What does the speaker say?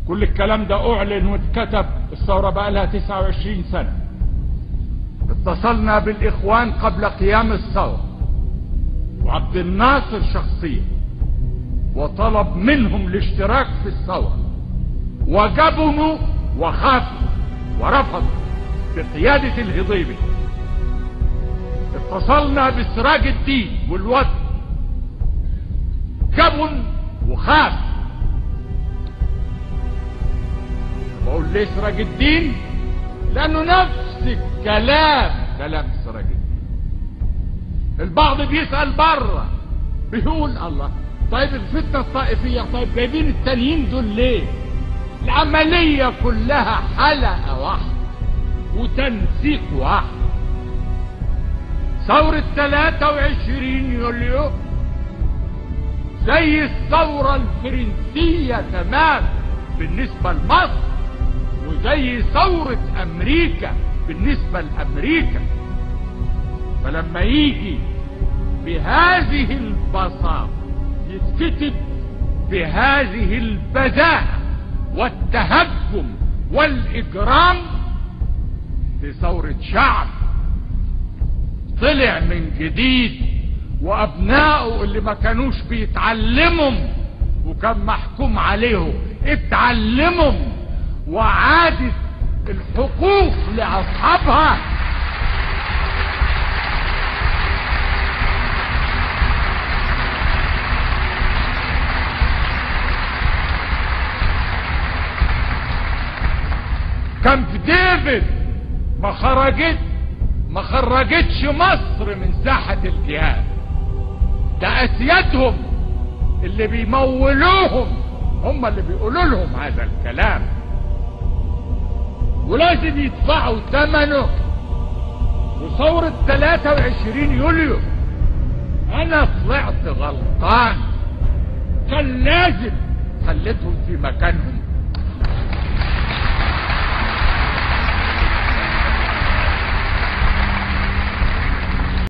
كل الكلام ده اعلن واتكتب. الثورة بقى لها 29 سنة. اتصلنا بالاخوان قبل قيام الثورة وعبد الناصر شخصيا، وطلب منهم الاشتراك في الثورة، وجبنوا وخافوا ورفضوا بقيادة الهضيبي. اتصلنا بسراج الدين والوفد، جبن وخاف. بقول ليه سراج الدين؟ لانه نفس الكلام كلام سراج الدين. البعض بيسأل بره بيقول الله، طيب الفتنة الطائفية، طيب جايبين التانيين دول ليه؟ العملية كلها حلقة واحدة وتنسيق واحد. ثورة 23 يوليو زي الثورة الفرنسية تمام بالنسبة لمصر، وزي ثورة أمريكا بالنسبة لأمريكا. فلما يجي بهذه البساطة يتكتب بهذه البذاءة والتهجم والإجرام لثورة شعب طلع من جديد، وأبنائه اللي ما كانوش بيتعلموا وكان محكوم عليهم اتعلموا، وعادت الحقوق لأصحابها. كامب ديفيد ما خرجتش مصر من ساحة الجهاد. ده أسيادهم اللي بيمولوهم هم اللي بيقولوا لهم هذا الكلام، ولازم يدفعوا ثمنه. وثورة 23 يوليو أنا طلعت غلطان، كان لازم خليتهم في مكانهم.